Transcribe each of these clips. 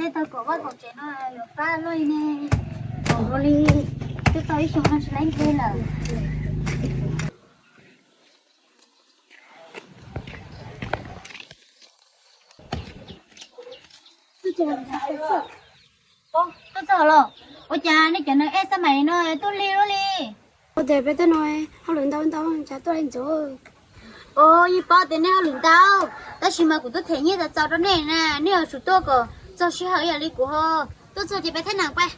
Tau kom vaj kom tsev no yuav pab luaj li ne, kom ua li twb tau ib xyoo no tsis laib nqi lawm. Tuaj txog los? Ua cas nej cov neeg ej xab maim li no tuaj lig luaj li? Ua tias peb tuaj no hauj lwm ntau ntau, cas tuaj li ntxov. Os, yeej paub tias nej hauj lwm ntau, tab sis mas kuv twb them nyiaj txaus txaus rau nej na, nej yuav tsum tuaj kom txog sij hawm yam li kuv ho. Tuaj txog ces peb thaij neem pab.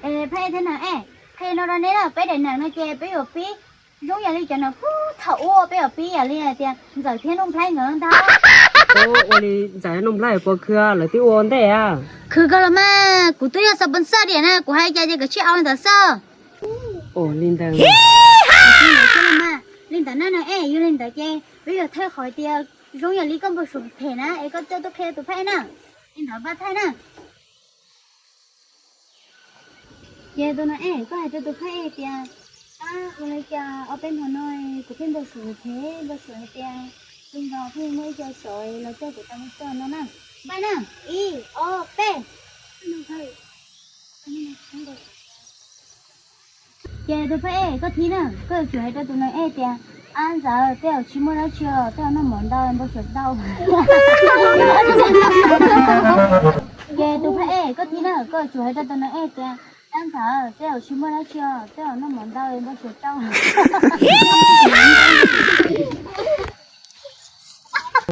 Es peb thaij neem, es qhia no rau nej na, peb daim neem no ces peb yuav pib zoo yam li cov neem puag thaum ub, peb yuav pib yam li hais tias Ntxawm thiab Nuj Nplhaib nkawd ntag. Ua li Ntxawm Nuj Nplhaib puas khwv, lawv twb ua ntej a? Khwv kawg los mas, kuv twb yog xov pos xaj diam na, kuv hais cas ces kom tsis au li ntawd xwb. Ua li ntawd. Li ntawd na, no es yog li ntawd ces peb yuav thaij qhov tias zoo yam li koj npau suav phem na, es koj coj tuaj qhia tus phab ej na. Li ntawd pab thaij na. Ces tus no es koj hais rau tus phab ej tias, ab, ua li cas ob peb hmo no kuv pheej npau suav phem, npau suav hais tias tus nkaus pheej muaj ib co tsov los coj kuv tau mus txog no na. Npaj na, ib, ob, peb. Ces tus phab ej koj thib na, koj yuav tsum hais rau tus no es tias, ab Ntxawm, tej zaum tsis muaj dab tsi os, tej zaum noj mov ntau npau suav ntau. Ces tus phab ej koj thib na, koj yuav tsum hais rau tus no es tias, ab Ntxawm, tej zaum tsis muaj dab tsi os, tej zaum noj mov ntau npau suav ntau.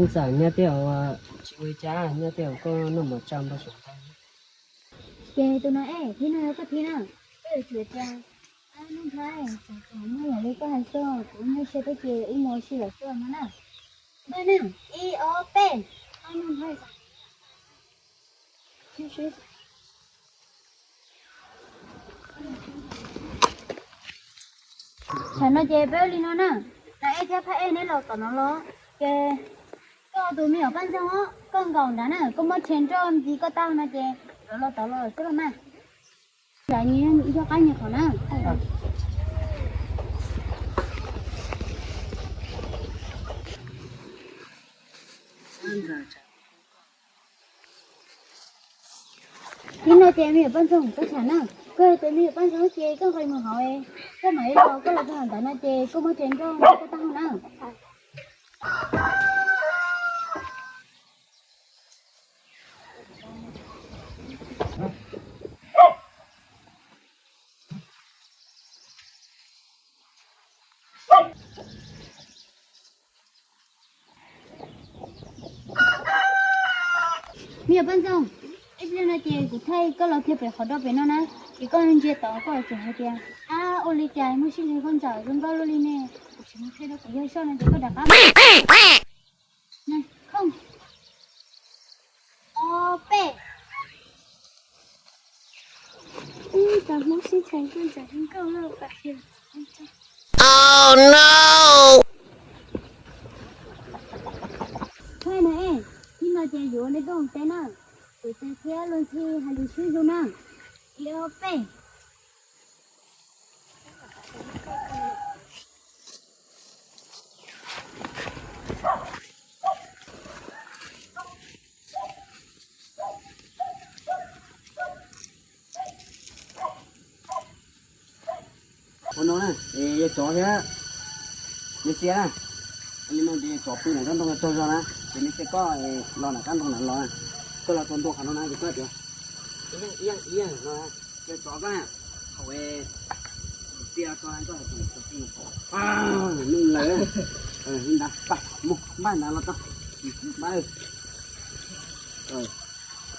Ntxawm, nyob tej zaum tsis ua li cas, nyob tej zaum koj noj mov tsau npau suav ntau. Ces tus no es thib no koj thib na, koj yuav tsum tias, ab Nuj Nplhaib, muaj yam li koj hais xwb, kuv nyuaj siab thiab ces wb mus ua si lawm xwb no na. Npaj na, ib, ob, peb. Tsam no ces peb ua li no na, tus ej thiab phab ej neb los tom no los, ces koj tus me nyuam Paj Ntxoog, koj nkaum nrad na, koj muab rhe nroj ntxiv koj tag no ces lawv los tod los xwb los mas. Tsam nyias nco qab nyias qhov na. Thib no ces me nyuam Paj Ntxoog, koj tsam na, koj tus me nyuam Paj Ntxoog ces koj nqis mus hauv, koj mam li los, koj los txog ntawd no ces koj muab rhe nroj ntxiv koj tag na. Me nyuam Paj Ntxoog, ib pliag no ces kuv thaij koj los kiag pem qhov rau pem no na, ces koj ntsia tod koj yuav tsum hais tias, ab, ua li cas muaj sij hawm koj ntsaum zoo nkauj luaj li ne, kuv tsis mus qhia rau kuv yawg soj no ces koj rov qab. Ob peb. Tau Hmoob sib tshee kuj ntxim zoo nkauj lawm. Thaj no es, thib no ces yuav nej tuaj teb na, kuv teb thiab luag ntxhi hais lus sib hlub na. Ib ob peb. Ua no na, yawg tsov thiab yawg Xia na, li no ces yawg tsov pw nram kab ntoo tsaug zog na, ces me Xia koj los nram kab ntoo ntawd los na, koj los txog ntua qhov no na ces koj tias, ib yam ib yam no, yawg tsov koj, thaum Xia tso koj hais tias, Nuj Nplhaib, li ntawd, mus npaj ntawd los tau, npaj.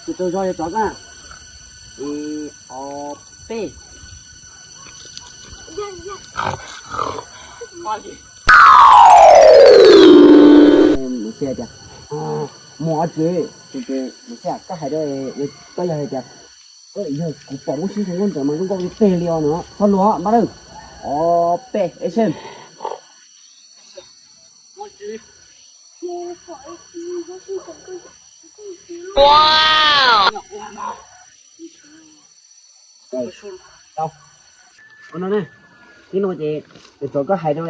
Tus tsaug zog yawg tsov koj, ib ob peb. Mus Xia tias, mus ob tsev, mus Xia koj hais rau koj yawg hais tias, yawg kuv pom Hmoob sib hlub ntawd mas zoo nkauj li teg li os no, txhob luag npaj na. Ob peb, action. Ua no na, tib no ces yawg tsov koj hais rau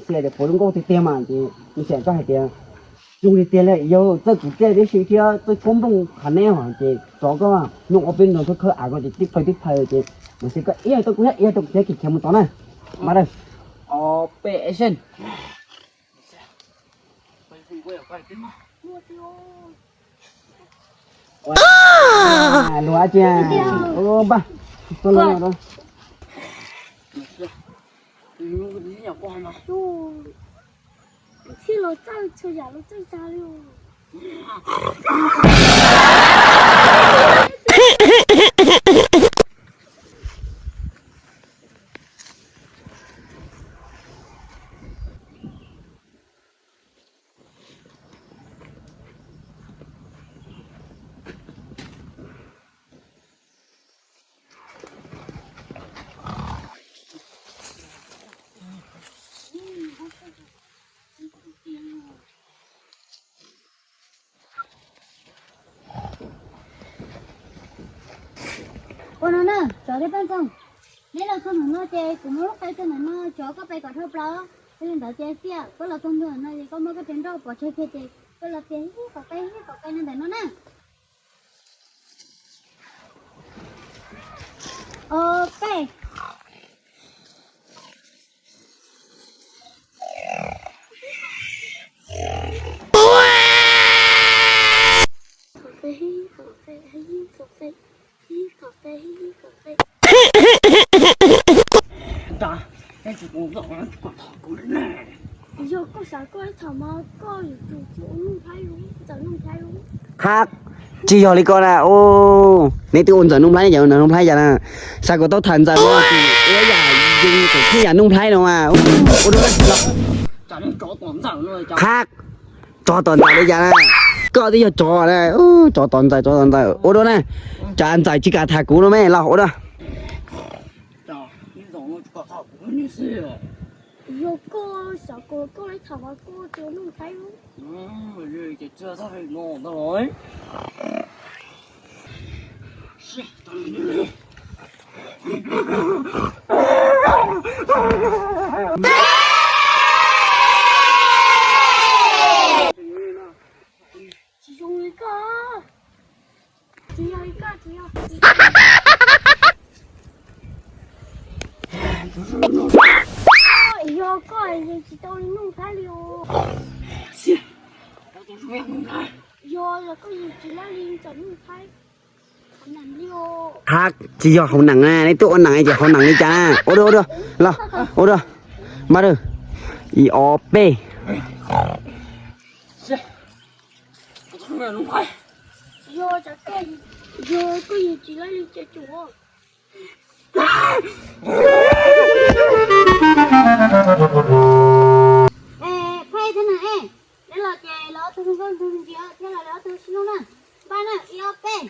Xia tias puas zoo nkauj tiag tiag mas ces Xia koj hais tias, Zoo li tiag li, yog txawj kuv txiaj tib si thiab txawj khaub nplooj qhav neb hos ces tsov koj nyob ua peb nrog koj khawb av ko ces tib phaw tib phaw ces mas xij koj ib tau kuv thiab ib tau kuv thiab khiav khiav mus tod na. Mas dawb. Ob peb action. Luag cia, npaj, tuaj los. Txij los txawj txhua yam los txawj tag li. Ua no na, tsov thiab poj ntxoog, neb los txog ntawm no ces kuv muab lub qe rau ntawm no, tsov koj pais kom dhau plaws. Yog li ntawd ces xiab, koj los txog ntawm no ces koj muab koj tus nroj pov tseg kiag ces koj los tias hib qom qe hib qom qe no ntawm no na. Ob peb. Yog koj xav koj ib thaum mas koj yuav tsum ua Nuj Nplhaib, Ntxawm Nuj Nplhaib. Qhab, tsis yog li ko na. Neb twb ua Ntxawm Nuj Nplhaib, yam Ntxawm Nuj Nplhaib yam na. Xav kom tau tham Ntxawm no ces ua yam yeej kom khib yam Nuj Nplhaib no mas. Ua dua na. Qhab, tsov tom Ntxawm li cas na. Koj twb yog tsov na. Tsov tom Ntxawm, tsov tom Ntxawm. Ua dua na. Tsam Ntxawm tsis kam tham kuv no me los ua dua. Yog koj xav kom koj ib thaum mas koj ua Nuj Nplhaib. Tsis zoo li koj. Tsis yog li koj, tsis yog. Yog koj yeej tsis tau li Nuj Nplhaib li os. Yog los koj yeej tsis lab li Ntxawm Nuj Nplhaib. Hab, tsis yog hauv nees na, neb twb ua nees ces hauv nees li cas na. Ua dua, ua dua, los, ua dua. Mas dawb, ib ob peb. Yog koj yeej tsis lab li ces tsum. Pheej thiab na, neb los ces los ob tug nkauj ntxoog ntsia thiab los li ob tug sib hlub na. Npaj na, ib ob peb.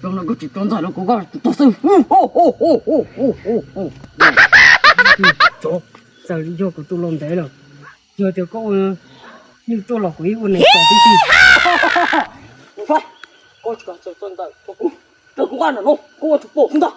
Zoo no koj tsis tau Ntxawm los kuv koj tag xwb. Tsov, txawm li yog kuv tus los ntev lawm, yog tias koj ua nws tuaj los kuv ib ua neeg tsov tib si. Koj tsis tau Ntxawm, koj kuv, koj kuv ua ntawm no koj ua tsis pom xwb ntag.